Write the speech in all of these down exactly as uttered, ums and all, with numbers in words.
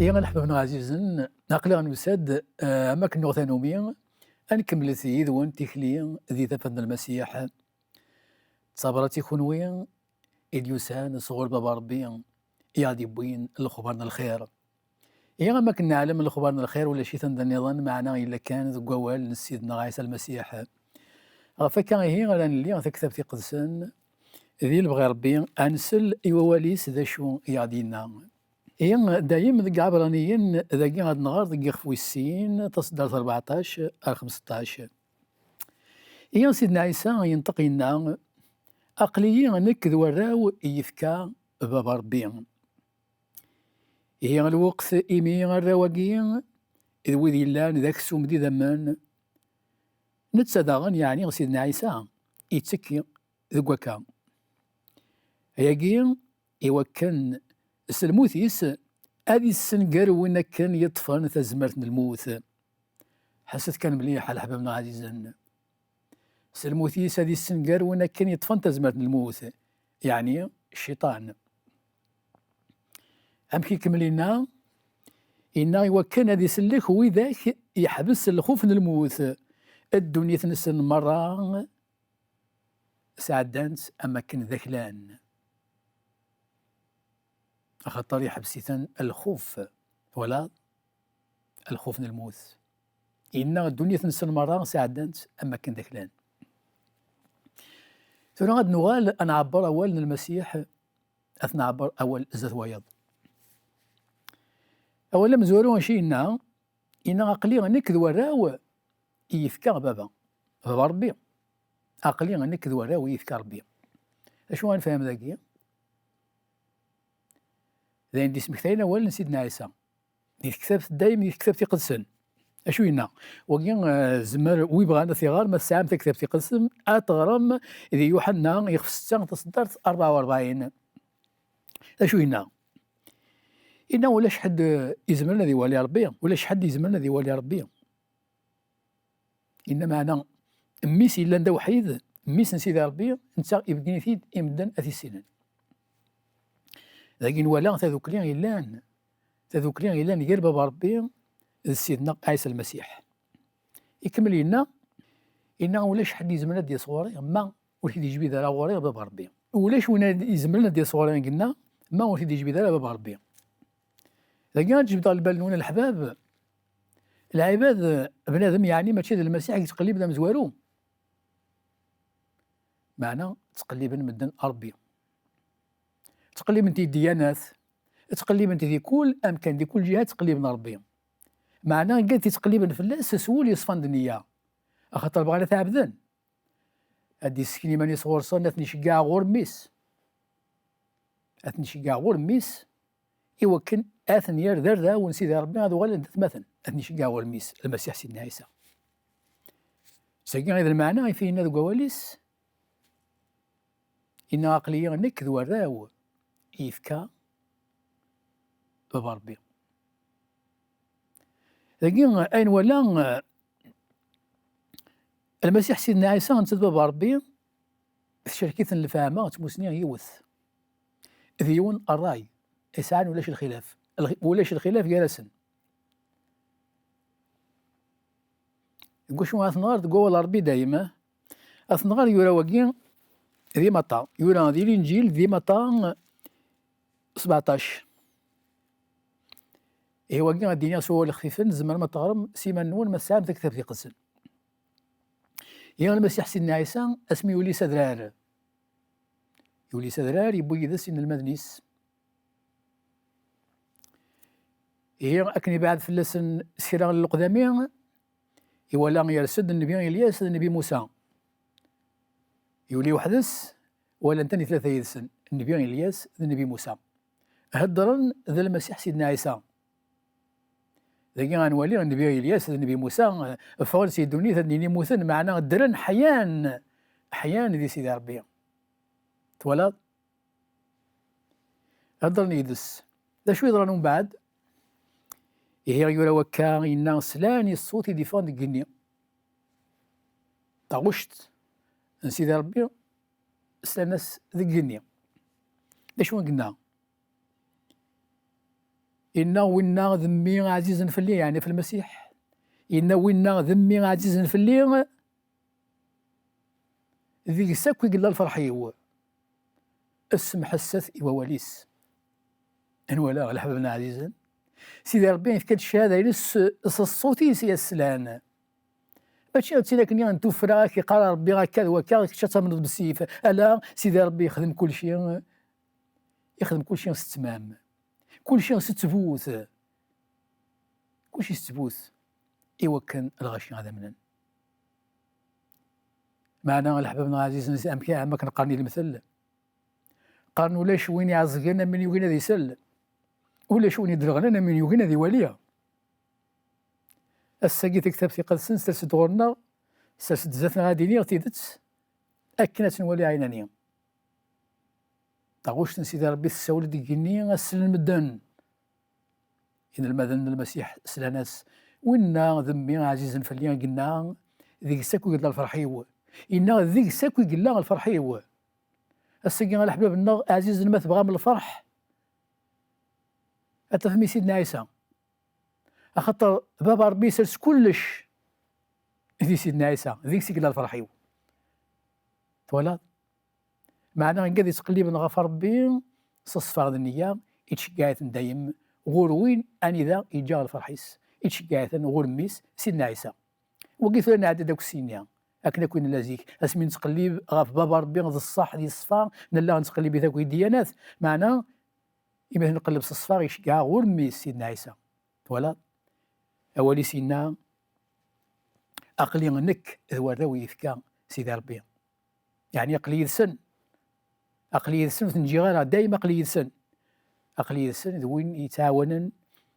Ihi a leḥbab-nneɣ ɛzizen, aql-aɣ nusa-d, eh, am akken nuɣ tanumi, ad nkemmlet yid-wen tikli di tafat n Lmasiḥ. D tabrat i kunwi i d-yusan sɣur Baba Ṛebbi, i aɣ-d-yewwin lexbar n lxir. Ihi am akken neɛlem, lexbar n lxir ulac-it anda nniḍen, meɛna yella kan deg wawal n Ssid-nneɣ Ɛisa Lmasiḥ. Ɣef wakka ihi ara nelli taktabt iqedsen, di lebɣi Ṛebbi, ad nsel i wawal-is d acu i aɣ-d-yenna. Ihi dayem deg Iɛebṛaniyen, dagi ad nɣer deg ixef wis sin, taṣeddart rbeɛṭac ar xemseṭṭac. Ihi Sidna Ɛisa yenṭeq yenna: "Aql-iyi nekk d warraw i yefka Baba Ṛebbi." Ihi lweqt imi arraw-agi d wid yellan d aksum d idammen, netta daɣen, yeɛni Sidna Ɛisa, yettekki deg wakka. Ayagi iwakken s lmut-is ad issenger win akken yeṭṭfen tazmert n lmut. Ḥesset kan mliḥ a leḥbab-nneɣ ɛzizen. S lmut-is ad issenger win akken yeṭṭfen tazmert n lmut, yeɛni cciṭan. Amek ikemmel inna? Inna iwakken ad isellek widak yeḥbes lxuf n lmut, ddunit-nsen merra sɛeddan-tt am akken d aklan. Axaṭer iḥbes-iten lxuf, twalaḍ? Lxuf n lmut. Inna ddunit-nsen merra sɛeddan-tt am akken d aklan. Tura ad nuɣal ad nɛebber awal n Lmasiḥ, ad t-nɛebber awal zdat wayeḍ. Awal amezwaru acu yenna? Yenna: "Aql-i nekk d warraw i yefka Baba, Baba Ṛebbi. Aql-i nekk d warraw i yefka Ṛebbi." Acu ad nefhem dagi? D ayen d-ismektayen awal n Sidna Ɛisa. Di tektabt, dayem di tektabt iqedsen. Acu yenna? Wagi, eh, zemer wi bɣan ad t-iɣer, ma tesɛam taktabt iqedsen, ad teɣrem di Yuḥenna ixef setta taṣeddart rebɛa u rebɛin. Acu yenna? Yenna ulac ḥedd, eh, izemren ad iwali Ṛebbi, ulac ḥedd izemren ad iwali Ṛebbi. Yenna meɛna mmi-s yellan d awḥid, mmi-s n Sidi Ṛebbi, netta ibeggen-it-id i medden ad t-issinen. Dagi nwala tadukli yellan, tadukli yellan gar Baba Ṛebbi d Ssid-nneɣ Ɛisa Lmasiḥ. Ikemmel yenna, yenna ulac ḥedd yezmer ad d-yas ɣur-i ma ur t-id-yejbid ara ɣur-i Baba Ṛebbi. Ulac win ad izemren ad d-yas ɣur-i, i yenna, ma ur t-id-yejbid ara Baba Ṛebbi. Dagi ad jebdeɣ lbal-nwen a leḥbab, lɛibad, bnadem yeɛni mačči d Lmasiḥ i yettqellib d amezwaru. Meɛna ttqelliben medden Ṛebbi. Ttqelliben-t i ddiyanat, ttqelliben-t di kul amkan, di kul jiha ttqelliben Ṛebbi. Meɛna igad t-ittqelliben fell-as s wul yeṣfan d nniya, axaṭer bɣan ad t-ɛebden. Ad d-issken iman-is ɣur-sen, ad ten-iceggeɛ ɣur mmi-s. Ad ten-iceggeɛ ɣur mmi-s, iwakken ad ten-yerr d arraw n Sidi Ṛebbi, ad uɣalen d atmaten. Ad ten-iceggeɛ ɣur mmi-s, Lmasiḥ Sidna Ɛisa. Sagi i d lmeɛna i t-yenna deg wawal-is, yenna: "Aql-iyi nekk d warraw i yefka Baba Ṛebbi." Dagi ayen wala, eh, Lmasiḥ Sidna Ɛisa netta d Baba Ṛebbi, tcerk-iten lefhama d tmusni yiwet. D yiwen ṛṛay i sɛan, ulac lxilaf. Lxi-, ulac lxilaf gar-asen. Deg wacu ad t-nɣer? Deg wawal Ṛebbi dayem, eh? Ad t-nɣer yura wagi di Maṭa. Yura di Linǧil di Maṭa sbeɛṭac. Ihi wagi ad d-iniɣ s wawal xfifen, tzemrem ad teɣrem s iman-nwen ma tesɛam taktabt iqedsen. Ihi Lmasiḥ Sidna Ɛisa, asmi yuli s adrar, yuli s adrar, yewwi yid-s inelmaden-is. Ihi akken ibɛed fell-asen s kra n leqdami, iwala yers-d nnbi Ilyas d nnbi Musa. Yuli weḥd-s, walan-ten i tlata yid-sen, nnbi Ilyas d nnbi Musa. Heddren d Lmasiḥ Sidna Ɛisa. Dagi ad nwali nnbi Ilyas d nnbi Musa, eh, ffɣen si ddunit, ad nini mmuten, meɛna ddren, ḥyan, ḥyan di Sidi Ṛebbi. Twalaḍ? Heddren yid-s. D acu yeḍran umbeɛd? Ihi yura wakka, yenna: "Slan i ṣṣut i d-iffɣen deg igenni." Taɣect n Sidi Ṛebbi slan-as deg igenni. D acu i yenna? Inna winna d mmi ɛzizen fell-i, yeɛni f Lmasiḥ. Inna winna d mmi ɛzizen fell-i, deg-s akk i yella lferḥ-iw. Semḥesset i wawal-is. Anwa la leḥbab-nneɣ ɛzizen? Sidi Ṛebbi yefka-d cchada-ines s ṣṣut-is i as-slan. Mačči d tin akken n tuffra, ak-iqqar Ṛebbi akka d wakka, kečč ad tamneḍ bessif. Ala, Sidi Ṛebbi yexdem kulci, yexdem kulci s ttmam. Kulci s ttbut. Kulci s ttbut. I wakken lɣaci ad amnen. Meɛna, leḥbab-nneɣ ɛzizen, amek, am akken qqaren i lemtel. Qqaren ulac win iɛeẓgen am win yugin ad isel. Ulac win idreɣlen am win yugin ad iwali. Ass-agi taktabt iqedsen sers-d ɣur-neɣ, sers-d zdat-neɣ ad iniɣ tidet, akken ad tt-nwali ɛinani. Taɣect n Sidi Ṛebbi tessawel-d deg igenni, ad slen medden. Inelmaden n Lmasiḥ slan-as, winna d mmi ɛzizen fell-i, i yenna, deg-s akk i yella lferḥ-iw. Inna, deg-s akk i yella lferḥ-iw. Ass-agi a leḥbab-nneɣ ɛzizen, ma tebɣam lferḥ, ad tafem i Sidna Ɛisa. Axaṭer Baba Ṛebbi isers kullec di Sidna Ɛisa, deg-s i yella lferḥ-iw. Twalaḍ? Meɛna igad yettqelliben ɣef Ṛebbi s ṣṣfa d nniya, ittceggiɛ-iten dayem ɣur win anida yeǧǧa lferḥ-is, ittceggiɛ-iten ɣur mmi-s, Sidna Ɛisa. Wagi tura nɛedda-d akk s-inna, akken akk i nella zik, asmi nettqellib ɣef Baba Ṛebbi d ṣṣeḥ, di ṣṣfa, nella nettqellib-it akk di ddiyanat, meɛna imi t-nqelleb s ṣṣfa, iceggeɛ ɣur mmi-s, Sidna Ɛisa. Twalaḍ? Awal-is yenna, aql-i nekk d warraw i yefka Sidi Ṛebbi. Yeɛni aql-i yid-sen. Aql-i yid-sen, ur ten-ǧǧiɣ ara, dayem aql-i yid-sen. Aql-i yid-sen, d win yettɛawanen,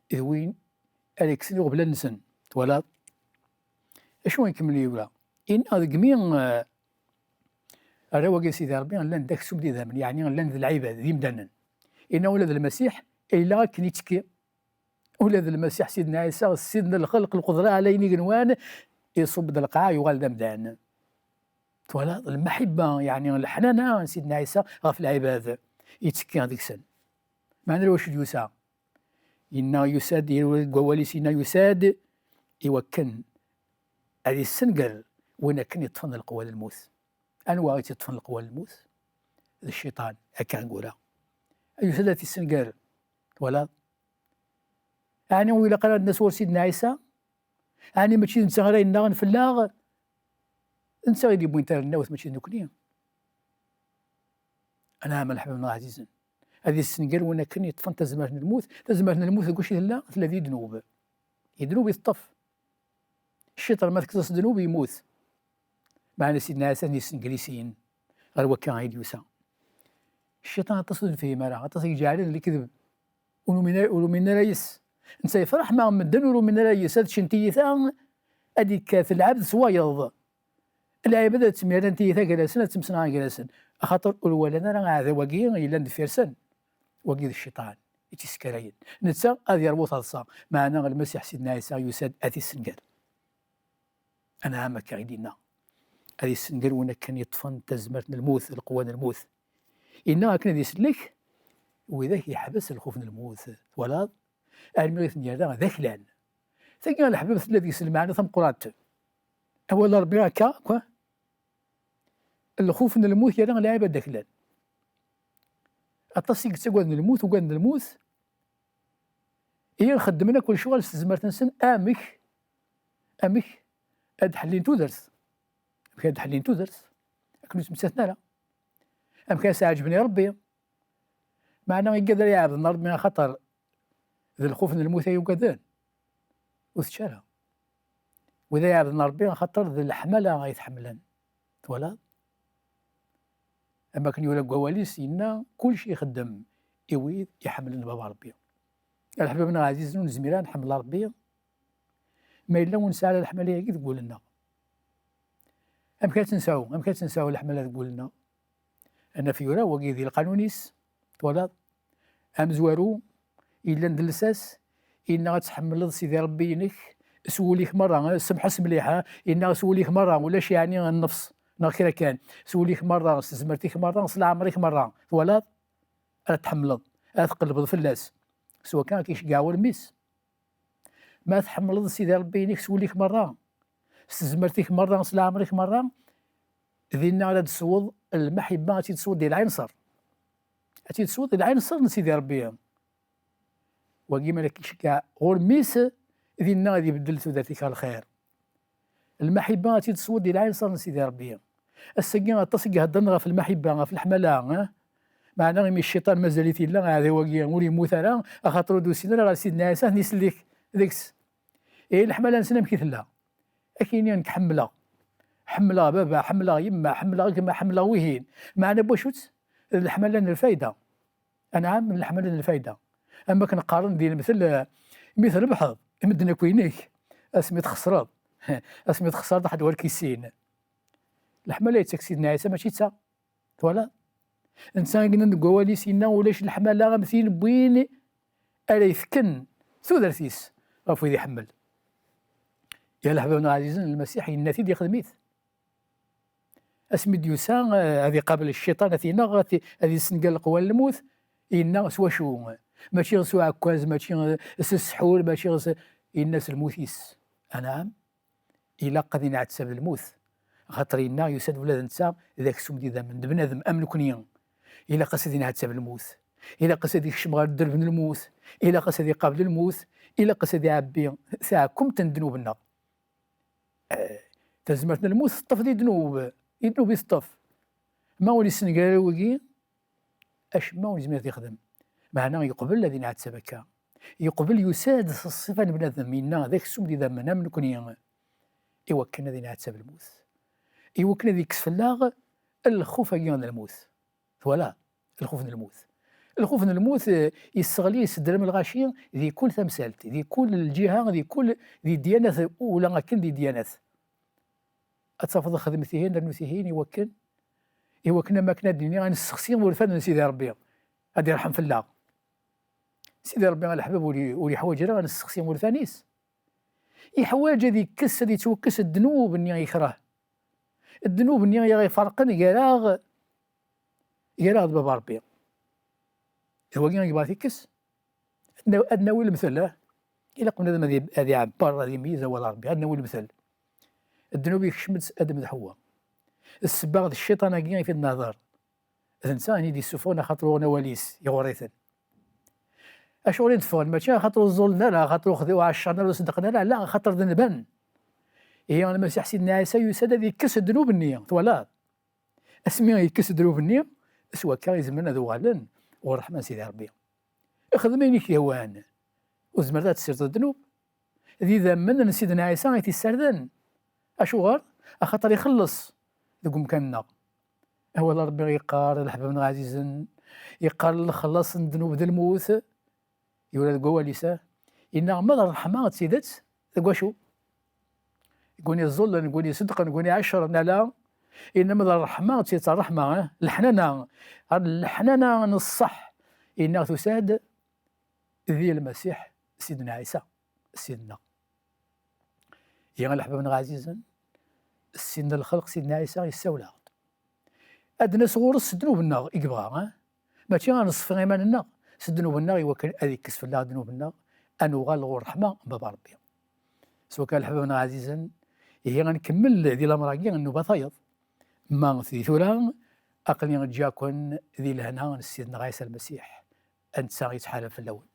d win ara yekksen iɣeblan-nsen. Twalaḍ? Acu i ikemmel yura? Inna deg mi, eh, arraw-agi n Sidi Ṛebbi llan d aksum d idammen, yeɛni llan d lɛibad, d imdanen. Inna ula d Lmasiḥ, yella akken ittekki. Ula d Lmasiḥ Sidna Ɛisa, Sidna lxelq, lqudra ɛla ayen igenwan, iṣubb-d lqaɛa, yuɣal d amdan. Twalaḍ? Lmaḥibba, yeɛni leḥnana n Sidna Ɛisa ɣef lɛibad, yettekki deg-sen. Meɛna lwacu d-yusa? Yenna yusa-d, deg wawal-is yenna yusa-d i wakken ad issenger win akken yeṭṭfen lqewwa n lmut. Anwa i tt-iṭṭfen lqewwa n lmut? D cciṭan, akka i yura. Yusa-d ad t-issenger. Twalaḍ? Ɛni ur ilaq ara ad d-nas ɣur Sidna Ɛisa? Ɛni mačči d netta ara yennaɣen fell-aɣ? D netta i d-yewwin tarennawt, mačči d nekni. Anɛam a leḥbab-nneɣ ɛzizen. Ad issenger win akken yeṭṭfen tazmert n lmut. Tazmert n lmut deg wacu i tella? Tella di ddnub. Di ddnub i teṭṭef. Cciṭan ma tekkseḍ-as ddnub, yemmut. Meɛna Sidna Ɛisa ad yessenger i sin. Ɣer wakka ay d-yusa. Cciṭan aṭas ur nefhim ara, aṭas i iǧeɛlen lekdeb. Ur numin ara, ur umin ara yes. Netta yefreḥ ma medden ur umin ara yes. Ad ččen tiyita, ad ikkat lɛebd s wayeḍ. Lɛibad ad ttemyaran tiyita gar-asen, ad ttemsenɣan gar-asen. Axaṭer ur walan ara aɛdaw-agi yellan deffir-sen. Wagi d cciṭan, i tt-iskarayen. Netta ad yerwu taḍsa, meɛna Lmasiḥ Sidna Ɛisa yusa-d ad t-issenger. Anɛam akka i d-yenna. Ad issenger win akken yeṭṭfen tazmert n lmut, lqewwa n lmut. Yenna akken ad isellek widak yeḥbes lxuf n lmut. Twalaḍ? Armi i ten-yerra d aklan. Tagi a leḥbab tella deg-s lmeɛna tameqqrant. Awal n Ṛebbi akka, akk. Lxuf n lmut yerra lɛibad d aklan. Aṭas i yettagaden lmut, ugaden lmut, i xeddmen akk lecɣal s tezmert-nsen, amek, amek ad ḥellin tudert, amek ad ḥellin tudert, akken ur ttmettaten ara, amek ad s-ɛeǧben i Ṛebbi. Meɛna igad ara iɛebden Ṛebbi axaṭer d lxuf n lmut ay ugaden, ur tečč ara. Wid ay iɛebden Ṛebbi axaṭer d leḥmala ay t-ḥemmlen. Twalaḍ? Am akken yura deg wawal-is, yenna, "Kulci ixeddem i wid iḥemmlen Baba Ṛebbi." A leḥbab-nneɣ ɛzizen, ur nezmir ara nḥemmel Ṛebbi ma yella ur nesɛi ara leḥmala-agi deg wul-nneɣ. Amek ara tt-nesɛu? Amek ara tt-nesɛu leḥmala deg wul-nneɣ? Ad naf yura wagi di lqanun-is, twalaḍ? Amezwaru yellan d lsas, yenna ad tḥemmleḍ Sidi Ṛebbi-inek s wul-ik merra, semḥ-as mliḥ, ha? Yenna s wul-ik merra, ulac yeɛni nnefs neɣ kra kan, s wul-ik merra, s tezmert-ik merra, s leɛmer-ik merra, twalaḍ? Ara tḥemmleḍ, ara tqellbeḍ fell-as. s wakka ad k-iceggeɛ wudem-is. Ma tḥemmleḍ Sidi Ṛebbi-inek s wul-ik merra, s tezmert-ik merra, s leɛmer-ik merra, dinna ara d-tesweḍ lmaḥibba, ad tt-id-tesweḍ di lɛinṣer. Ad tt-id-tesweḍ di lɛinṣer n Sidi Ṛebbi. Wagi mi ara k-iceggeɛ ɣur mmi-s, dinna ad ibeddel tudert-ik ɣer lxir. Lmaḥibba ad tt-id-tesweḍ di lɛinṣer n Sidi Ṛebbi. Ass-agi aṭas i iheddren ɣef lmaḥibba, ɣef leḥmala, eh? Meɛna imi cciṭan mazal-it illa, aɛdaw-agi ur yemmut ara, axaṭer ur d-usin ara ɣer Sidna Ɛisa, ad ten-isellek deg-s. Ihi leḥmala-nsen amek i tella? Ad k-yini nekk ḥemmleɣ. Ḥemmleɣ baba, ḥemmleɣ yemma, ḥemmleɣ gma, ḥemmleɣ wihin. Meɛna n wacu-tt? D leḥmala n lfayda. Anɛam, n leḥmala n lfayda. Am wakken qqaren di lemtel, eh, mi trebḥeḍ, medden akk inek. Asmi txesreḍ, asmi txesreḍ, ḥedd ur k-issin. Leḥmala yettak Sidna Ɛisa, mačči d ta. Twalaḍ? Netta i yennan deg wawal-is, yenna ulac leḥmala am tin n win ara yefken tudert-is ɣef wid iḥemmel. Ya leḥbab-nneɣ ɛzizen, Lmasiḥ yenna-t-id, ixdem-it. Asmi d-yusa, eh, ad iqabel cciṭan, ad t-ineɣ, ad t-, ad yessengal leqwa n lmut, yenna s wacu? Mačči s uɛekkaz, mačči s ssḥur, mačči s, yenna s lmut-is. Anɛam. Ilaq ad inɛettab lmut. Axaṭer yenna yusa-d ula d netta d aksum d idammen, d bnadem am nekni. Ilaq-as ad inɛettab lmut. Ilaq-as ad ikcem ɣer dderb n lmut. Ilaq-as ad iqabel lmut. Ilaq-as ad iɛebbi taɛkumt n ddnub-nneɣ. Eh, tazmert n lmut teṭṭef di ddnub. Di ddnub i teṭṭef. Ma ur yessenger ara wigi, acemma ur yezmir ad t-ixdem. Meɛna yeqbel ad inɛettab akka. Yeqbel, yusa-d s ṣṣifa n bnadem, yenna d aksum d idammen am nekni. Iwakken ad inɛettab lmut. Iwakken ad ikkes fell-aɣ lxuf-agi n lmut. Twala? Lxuf n lmut. Lxuf n lmut, eh, yesseɣli, yessedram lɣaci di kul tamsalt, di kul lǧiha, di kul, di ddyanat, ula akken di ddyanat. Ad tafeḍ xedmet ihin, rnu tihin, iwakken, iwakken am akken ad d-nini ad nessexsi urfan n Sidi Ṛebbi, ad irḥem fell-aɣ. Sidi Ṛebbi a leḥbab ur i-, ur yeḥwaǧ ara ad nessexsi urfan-is. Yeḥwaǧ ad ikkes, ad yettwekkes ddnub-nni yekreh. Ddnub-nni i aɣ-iferqen gar-aɣ, gar-aɣ d Baba Ṛebbi. D wagi i yebɣa ad t-ikkes. Ad naw-, ad nawi lemtel, ah? Ilaq bnadem ad i-, ad iɛebber, ad imeyyez awal Ṛebbi. Ad nawi lemtel. Ddnub yekcem-d s Adem d Ḥewwa. D ssebba d cciṭan-agi i t-id-nehder. D netta i d-issufɣen axaṭer uɣen awal-is, iɣurr-iten. Acuɣer i d-ffɣen? Mačči axaṭer ur ẓẓullen ara, axaṭer ur xdi-, ur ɛeccṛen ara, ur ṣeddqen ara, ala, axaṭer denben. Ihi Lmasiḥ Sidna Ɛisa yusa-d ad ikkes ddnub-nni, twalaḍ? Asmi yekkes ddnub-nni, s wakka i zemren ad uɣalen ɣur ṛṛeḥma n Sidi Ṛebbi. Xdem ayen i k-yehwan. Ur tzemreḍ ad tessirdeḍ ddnub. D idammen n Sidna Ɛisa i t-issarden. Acuɣer? Axaṭer ixelleṣ deg umkan-nneɣ. Awal Ṛebbi yeqqar, leḥbab-nneɣ ɛzizen, yeqqar lexlaṣ n ddnub d lmut. Yura deg wawal-is, ah, yenna ma d ṛṛeḥma d tidet, deg wacu? Deg win iẓẓullen, deg win iṣeddqen, deg win iɛeccṛen, ala. Yenna ma d ṛṛeḥma d tidet, ṛṛeḥma, ah, leḥnana, leḥnana n ṣṣeḥ, yenna tusa-d di Lmasiḥ Sidna Ɛisa, Ssid-nneɣ. Ihi a leḥbab-nneɣ ɛzizen, Ssid n lxelq, Sidna Ɛisa, yessawel-aɣ-d. Ad d-nas ɣur-s s ddnub-nneɣ i yebɣa, eh? Mačči ad neṣfi iman-nneɣ s ddnub-nneɣ, iwakken ad ikkes fell-aɣ ddnub-nneɣ, ad nuɣal ɣur ṛṛeḥma n Baba Ṛebbi. S wakka, a leḥbab-nneɣ ɛzizen, ihi ad nkemmel di lamer-agi n nnuba tayeḍ. Ma di tura, aql-i ǧǧiɣ-ken di lehna n Ssid-nneɣ Ɛisa Lmasiḥ, netta yettḥalal fell-awen.